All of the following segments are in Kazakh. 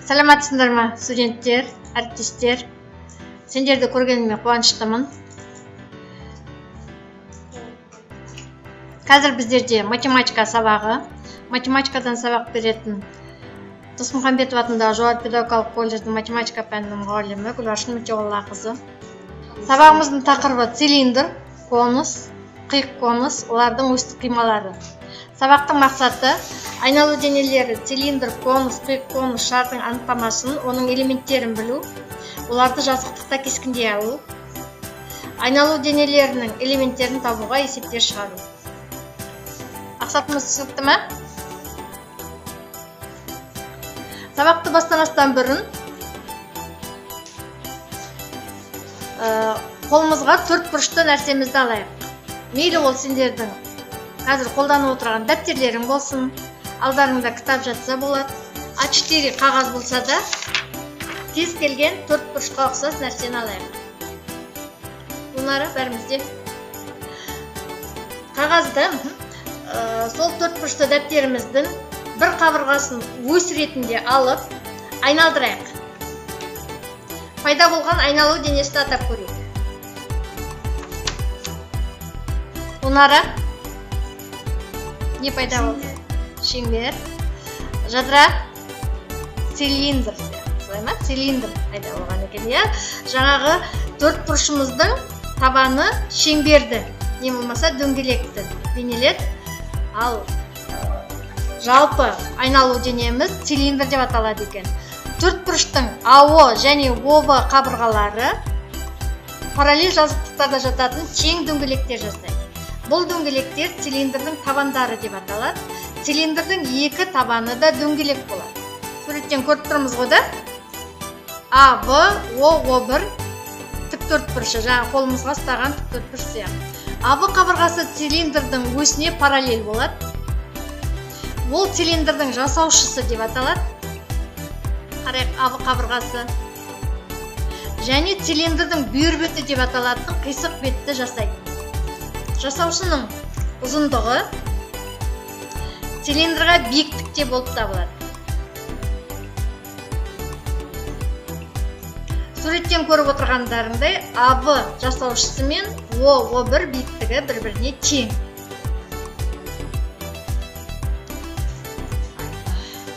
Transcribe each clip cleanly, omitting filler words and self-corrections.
Саламатсыңдар ма, студенттер, әріптестер? Сендерді көргеніме қуаныштымын. Қазір біздерде математика сабағы. Математикадан сабақ беретін Досмұхамбетов атындағы жоғары педагогикалық колледждің математика пәнінің мұғалімі Гүлбаршын Өтеғұллақызы. Сабағымыздың тақырыбы цилиндр, конус, қиық конус, олардың өстік қималары. Сабақтың мақсаты айналу денелері цилиндр, конус, қиық конус, шардың анықтамасын, оның элементтерін білу, оларды жазықтықта кескіндей алу, айналу денелерінің элементтерін табуға есептер шығару. Мақсатымыз түсінікті ме? Сабақты бастамастан бұрын қолымызға төрт бұрышты нәрсемізді алайық. Мейлі ол сендердің қазір қолданып отырған дәптерлерің болсын, алдарыңда кітап жатса болады, А4 қағаз болса да, кез келген төрт бұрышқа ұқсас нәрсені алайық. Бұнары бәрімізде. Қағазды сол төрт бұрышты дәптеріміздің бір қабырғасын ось ретінде алып айналдырайық. Пайда болған айналу денесін атап көрейік. Онара не пайда болды? Шеңбер. Жадыра цилиндр. Солай ма? Цилиндр пайда болған екен, иә? Жаңағы төрт бұрышымыздың табаны шеңберді, не болмаса дөңгелекті бейнеледі. Ал жалпы айналу денеміз цилиндр деп аталады екен. Төрт бұрыштың АО және ОВ қабырғалары параллель жазықтықтарда жататын тең дөңгелектер жасайды. Бұл дөңгелектер цилиндрдің табандары деп аталады. Цилиндрдің екі табаны да дөңгелек болады. Суреттен көріп тұрмыз ғой да? А, В, О, О1 тік төрт бұрышы, жаңа қолымызға ұстаған тік төрт бұрыш сияқты. АВ қабырғасы цилиндрдің осіне параллель болады. Ол цилиндрдің жасаушысы деп аталады. Қарайық, АВ қабырғасы. Және цилиндрдің бүйір беті деп аталатын қисық бетті жасайды. Жасаушының ұзындығы цилиндрға биіктікте болып табылады. Суреттен көріп отырғандарыңдай, АВ жасаушысы мен О, О1 биіктігі бір-біріне тең.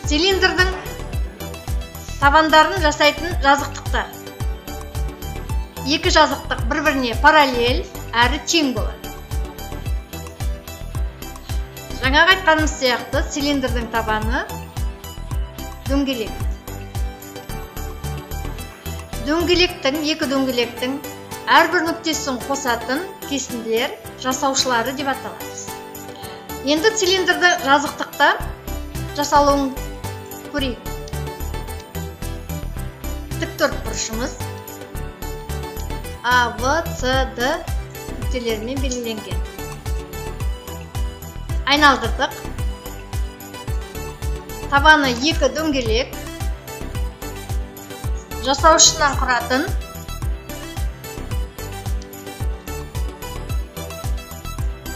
Цилиндрдің табандарын жасайтын жазықтықтар. Екі жазықтық бір-біріне параллель әрі тең болады. Жаңағы айтқанымыз сияқты цилиндрдің табаны дөңгелек. Дөңгелектің, екі дөңгелектің әрбір нүктесін қосатын кесінділер жасаушылары деп аталады. Енді цилиндрді жазықтықта жасалуын көрейік. Тік төрт бұрышымыз А, В, С, Д нүктелерімен белгіленген. Айналдырдық. Табаны екі дөңгелек, жасаушысынан құратын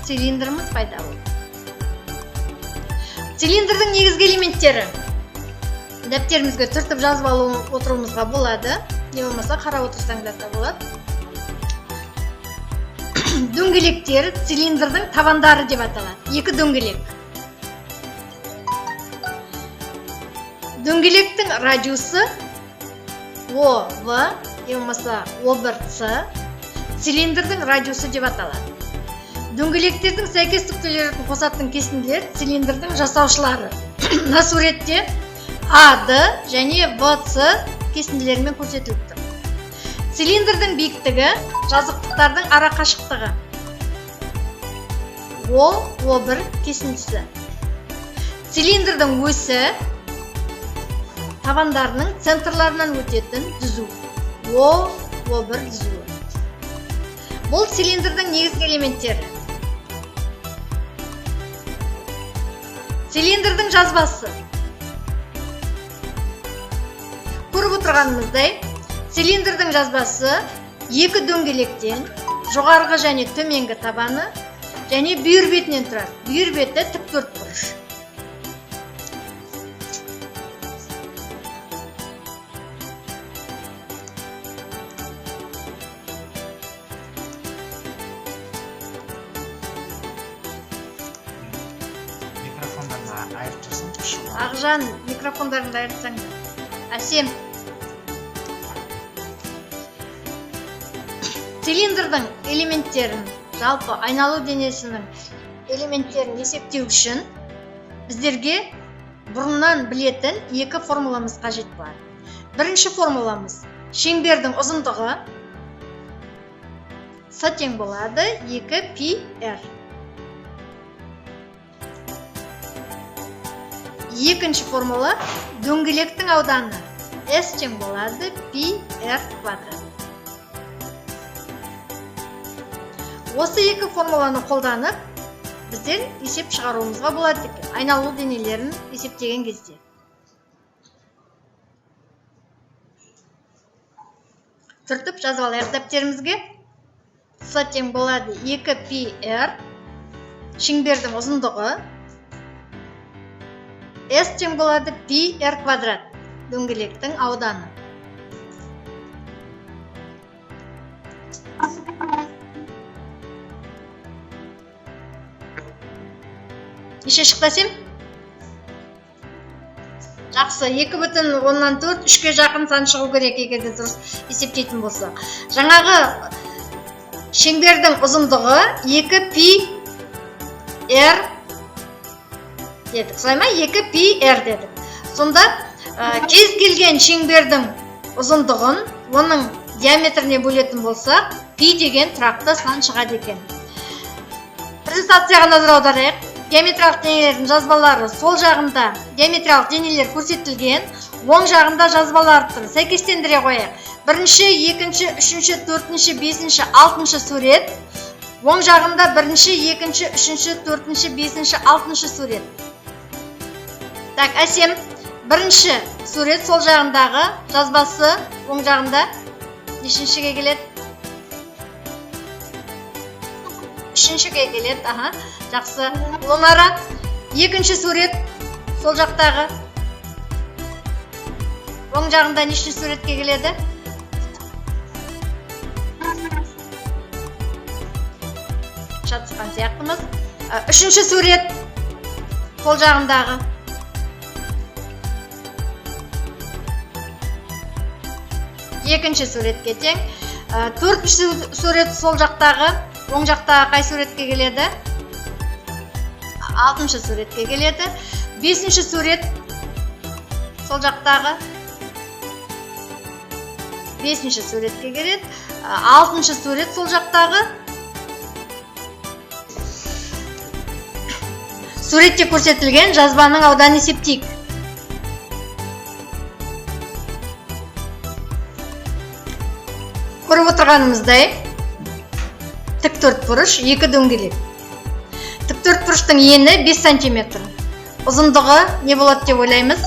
цилиндріміз пайда болды. Цилиндрдің негізгі элементтері. Дәптерімізге түртіп жазып алу отыруымызға болады, не болмаса қарап отырсаңдар да болады. Дөңгелектер цилиндрдің табандары деп аталады. Екі дөңгелек. Дөңгелектің радиусы О, В, не болмаса О1С цилиндрдің радиусы деп аталады. Дөңгелектердің сәйкес нүктелерін қосатын кесінділер цилиндрдің жасаушылары. Мына суретте А, Д және В, С кесінділерімен көрсетіліп тұр. Цилиндрдің биіктігі жазықтықтардың ара қашықтығы. О, О1 кесіндісі. Цилиндрдің осі табандарының центрларынан өтетін түзу. О, О1 түзуі. Бұл цилиндрдің негізгі элементтері. Цилиндрдің жазбасы. Көріп отырғанымыздай, цилиндрдің жазбасы екі дөңгелектен, жоғарғы және төменгі табаны және бүйір бетінен тұрады. Бүйір беті тік төрт бұрыш. Ақжан, микрофондарыңды айырсаңдар. Әсем. Цилиндрдің элементтерін, жалпы айналу денесінің элементтерін есептеу үшін біздерге бұрыннан білетін екі формуламыз қажет бар. Бірінші формуламыз шеңбердің ұзындығы С тең болады 2 пи r. Екінші формула дөңгелектің ауданы S тең болады пи r квадрат. Осы екі формуланы қолданып біздер есеп шығаруымызға болады екен, айналу денелерін есептеген кезде. Түртіп жазып алайық дәптерімізге. С тең болады 2 пи r шеңбердің ұзындығы, S тең болады пи r квадрат дөңгелектің ауданы. Неше шықты, Әсем? Жақсы, 2,4, 3-ке жақын сан шығу керек, егер де дұрыс есептейтін болсақ. Жаңағы шеңбердің ұзындығы 2 пи r дедік. Солай ма? 2 пи r дедік. Сонда кез келген шеңбердің ұзындығын оның диаметріне бөлетін болсақ, пи деген тұрақты сан шығады екен. Презентацияға назар аударайық. Геометриялық денелердің жазбалары сол жағында геометриялық денелер көрсетілген, оң жағында жазбалар тұр. Сәйкестендіре қояйық. Бірінші, екінші, үшінші, төртінші, бесінші, алтыншы сурет. Оң жағында бірінші, екінші, үшінші, төртінші, бесінші, алтыншы сурет. Так, Әсем, бірінші сурет сол жағындағы жазбасы оң жағында нешіншіге келеді? Үшіншіге келеді, аха. Жақсы. Лунара, екінші сурет сол жақтағы оң жағында нешінші суретке келеді? Шатысқан сияқтымыз. Үшінші сурет сол жағындағы екінші суретке тең. Төртінші сурет сол жақтағы оң жақтағы қай суретке келеді? Алтыншы суретке келеді. Бесінші сурет сол жақтағы бесінші суретке келеді. Алтыншы сурет сол жақтағы суретте көрсетілген жазбаның ауданын есептейік. Көріп отырғанымыздай, тік төрт бұрыш, екі дөңгелек. Тік төрт бұрыштың ені 5 сантиметр. Ұзындығы не болады деп ойлаймыз?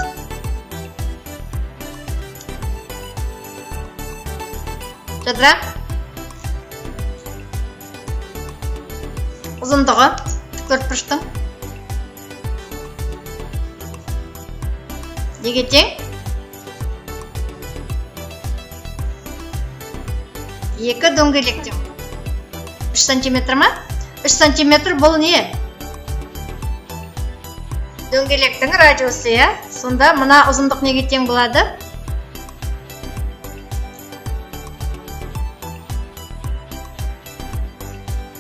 Жадыра? Ұзындығы тік төрт бұрыштың неге тең? Екі дөңгелек тең. 3 сантиметр ма? 3 сантиметр бұл не? Дөңгелектің радиусы, иә? Сонда мына ұзындық неге тең болады?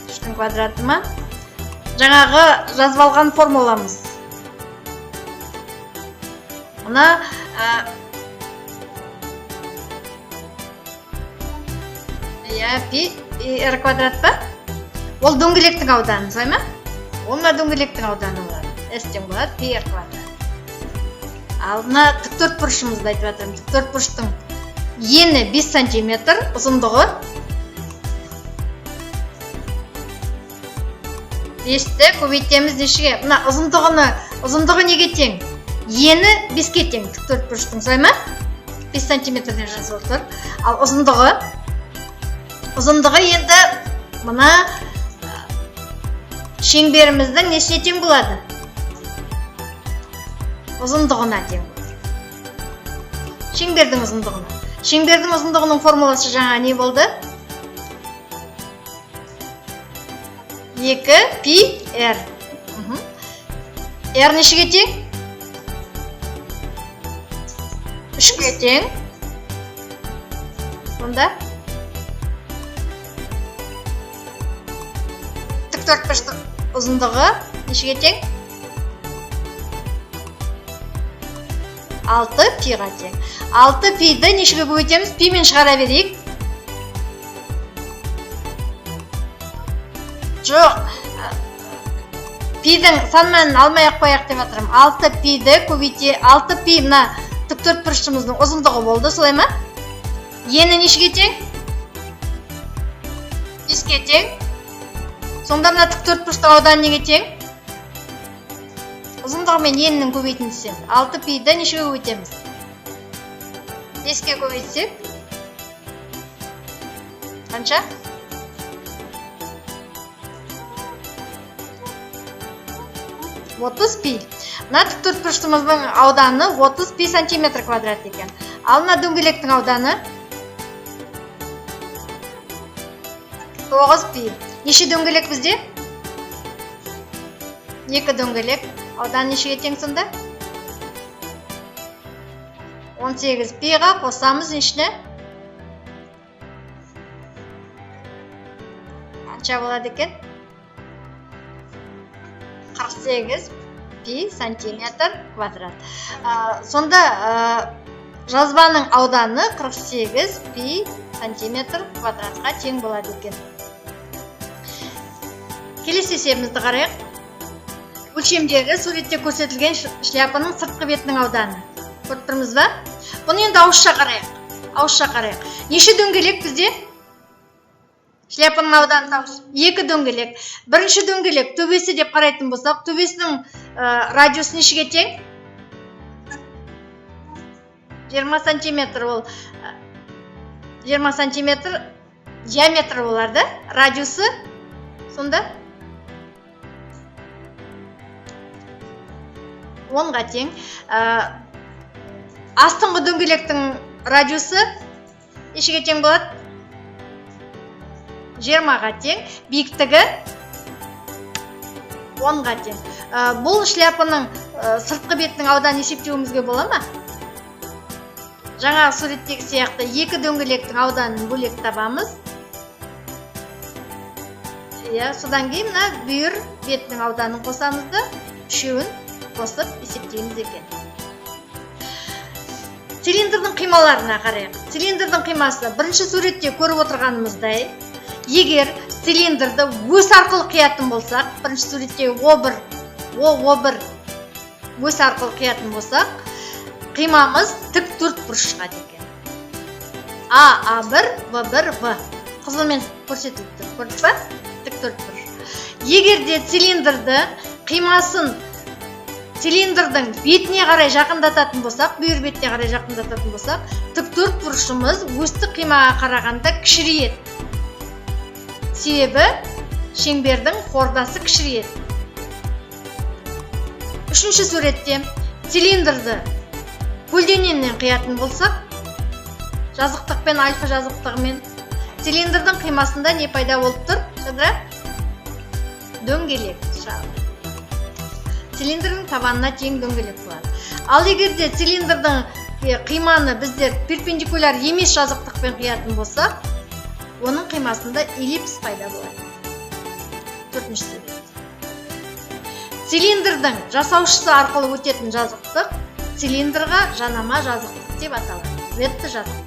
3-тің квадраты ма? Жаңағы жазып алған формуламыз. Мына, иә, пи r квадрат па? Ол дөңгелектің ауданы, солай ма? Ол мына дөңгелектің ауданы болады. S тең болады пи r квадрат. Ал мына тік төрт бұрышымызды айтып жатырмын. Тік төрт бұрыштың ені 5 сантиметр, ұзындығы 5-ті көбейтеміз нешеге? Мына ұзындығы неге тең? Ені 5-ке тең тік төрт бұрыштың, солай ма? 5 сантиметр деп жазып отыр. Ал ұзындығы енді мына шеңберіміздің несіне тең болады? Ұзындығына тең болады. Шеңбердің ұзындығына. Шеңбердің ұзындығының формуласы жаңа не болды? 2 пи r. R нешеге тең? 3-ке тең. Сонда тік төртбұрыштың ұзындығы нешеге тең? 6 пиға тең. 6 пиді нешеге көбейтеміз? Пимен шығара берейік. Жоқ, пидің сан мәнін алмай ақ қояйық деп жатырмын. 6 пиді көбейте, 6 пи мына тік төртбұрышымыздың ұзындығы болды, солай ма? Ені нешеге тең? 5-ке тең. Сонда мына тік төртбұрыштың ауданы неге тең? Ұзындығы мен енінің көбейтіндісі. 6 пиді нешеге көбейтеміз? 5-ке көбейтсек қанша? 30 пи. Мына тік төртбұрыштымыздың ауданы 30 пи сантиметр квадрат екен. Ал мына дөңгелектің ауданы 9 пи. Неше дөңгелек бізде? 2 дөңгелек. Ауданы нешеге тең сонда? 18 пиға қосамыз нешені? Қанша болады екен? 48 пи сантиметр квадрат. Сонда жазбаның ауданы 48 пи сантиметр квадратқа тең болады екен. Келесі есебімізді қарайық. Өлшемдері суретте көрсетілген шляпаның сыртқы бетінің ауданы. Көріп тұрмыз ба? Бұны енді ауызша қарайық. Ауызша қарайық. Неше дөңгелек бізде? Шляпаның ауданы тауыш. 2 дөңгелек. Бірінші дөңгелек төбесі деп қарайтын болсақ, төбесінің радиусы нешеге тең? 20 сантиметр ол. 20 сантиметр диаметр болар да? Радиусы сонда 10-ға тең. Астыңғы дөңгелектің радиусы нешеге тең болады? 20-ға тең. Биіктігі 10-ға тең. Бұл шляпаның сыртқы бетінің ауданын есептеуімізге бола ма? Жаңағы суреттегі сияқты екі дөңгелектің ауданын бөлек табамыз. Иә, содан кейін мына бүйір бетінің ауданын қосамыз да, үшеуін қосып есептейміз екен. Цилиндрдің қималарына қарайық. Цилиндрдің қимасы бірінші суретте көріп отырғанымыздай, егер цилиндрді ось арқылы қиятын болсақ, бірінші суретте О1, О1 ось арқылы қиятын болсақ, қимамыз тік төрт бұрыш шығады екен. А, А1, В1, В. Қызылмен көрсетіліп тұр. Көрдік па? Тік төрт бұрыш. Егер де цилиндрді қимасын цилиндрдің бетіне қарай жақындататын болсақ, бүйір бетіне қарай жақындататын болсақ, тік төрт бұрышымыз өстік қимаға қарағанда кішірейеді. Себебі шеңбердің хордасы кішірейеді. Үшінші суретте цилиндрді көлденеңнен қиятын болсақ, жазықтықпен, альфа жазықтығымен цилиндрдің қимасында не пайда болып тұр? Жадыра? Дөңгелек шығады. Цилиндрдің табанына тең дөңгелек болады. Ал егер де цилиндрдің қиманы біздер перпендикуляр емес жазықтықпен қиятын болсақ, оның қимасында эллипс пайда болады. Төртінші сурет. Цилиндрдің жасаушысы арқылы өтетін жазықтық цилиндрға жанама жазықтық деп аталады. Ретті жазықтық.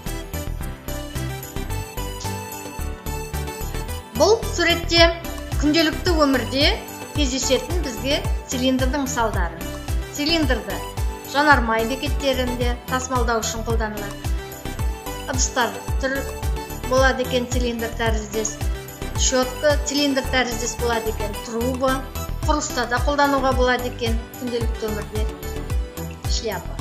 Бұл суретте күнделікті өмірде кездесетін бізге цилиндрдің мысалдары. Цилиндрді жанармай бекеттерінде тасымалдау үшін қолданылады. Ыдыстар түр болады екен цилиндр тәріздес, щетка цилиндр тәріздес болады екен, труба құрылыста да қолдануға болады екен күнделікті өмірде, шляпа.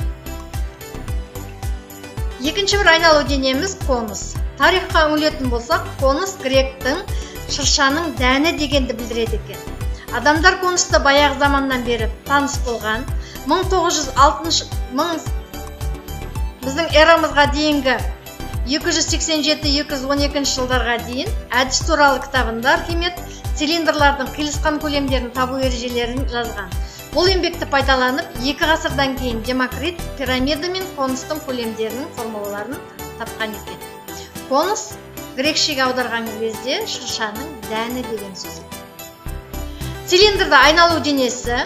Екінші бір айналу денеміз конус. Тарихқа үңілетін болсақ, конус гректің шыршаның дәні дегенді білдіреді екен. Адамдар конусты баяғы заманнан бері таныс болған. Мың тоғыз жүз алтыншы, мың, біздің эрамызға дейінгі екі жүз сексен жеті, екі жүз он екінші жылдарға дейін әдіс туралы кітабында Архимед цилиндрлардың қиылысқан көлемдерін табу ережелерін жазған. Бұл еңбекті пайдаланып, 2 ғасырдан кейін Демокрит пирамида мен конустың көлемдерінің формулаларын тапқан екен. Конус грекшеге аударған кезде шыршаның дәні деген сөз. Цилиндрді айналу денесі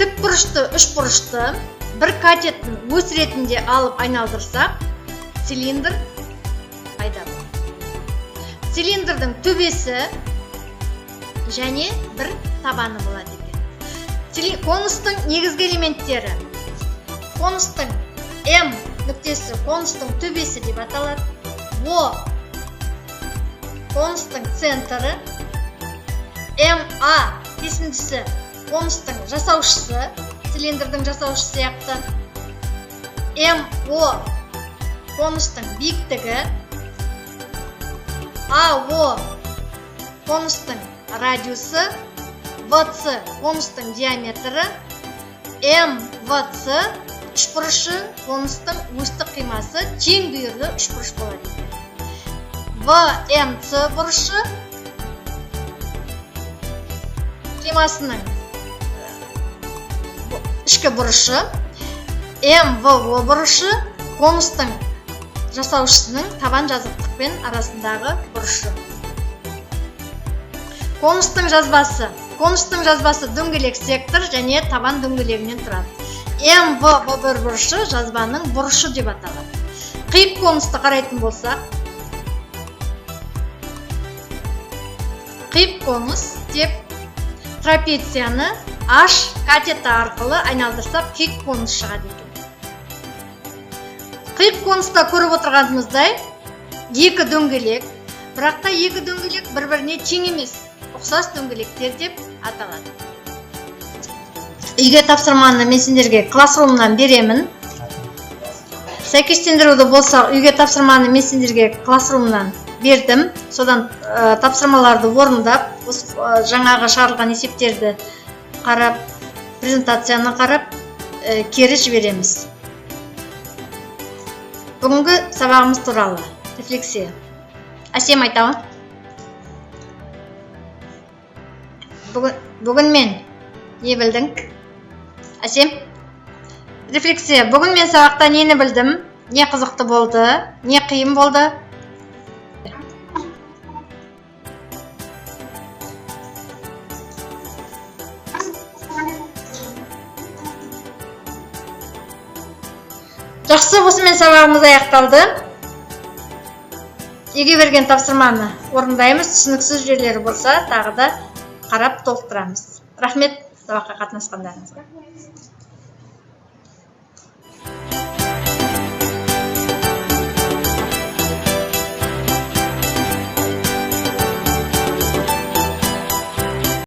тікбұрышты, үшбұрышты бір катетін ось ретінде алып айналдырсақ, цилиндр пайда болады. Цилиндрдің төбесі және бір табаны болады екен. Конустың негізгі элементтері. Конустың М нүктесі конустың төбесі деп аталады. О конустың центрі. МА кесіндісі конустың жасаушысы, цилиндрдің жасаушысы сияқты. МО конустың биіктігі. АО конустың радиусы. ВЦ конустың диаметрі. МВЦ үшбұрышы конустың өстік қимасы тең бүйірлі үшбұрыш болады. ВМЦ бұрышы қимасының ішкі бұрышы. МВО бұрышы конустың жасаушысының табан жазықтықпен арасындағы бұрышы. Конустың жазбасы. Конустың жазбасы дөңгелек сектор және табан дөңгелегінен тұрады. МВБ бұрышы жазбаның бұрышы деп аталады. Қиық конусты қарайтын болсақ, қиық конус деп трапецияны H катеті арқылы айналдырсақ, қиық конус шығады екен. Қиық конуста көріп отырғанымыздай екі дөңгелек, бірақ та екі дөңгелек бір-біріне тең емес, ұқсас дөңгелектер деп аталады. Үйге тапсырманы мен сендерге классрумнан беремін. Сәйкестендіруді болса, үйге тапсырманы мен сендерге классрумнан бердім. Содан тапсырмаларды орындап, осы жаңағы шығарылған есептерді қарап, презентацияны қарап, кері жібереміз. Бүгінгі сабағымыз туралы рефлексия. Әсем айтауын. Бүгін мен не білдің? Әсем? Рефлексия. Бүгін мен сабақта нені білдім? Не қызықты болды? Не қиын болды? Жақсы, осымен сабағымыз аяқталды. Үйге берген тапсырманы орындаймыз. Түсініксіз жерлері болса, тағы да қарап толықтырамыз. Рахмет сабаққа қатынасқандарыңызға.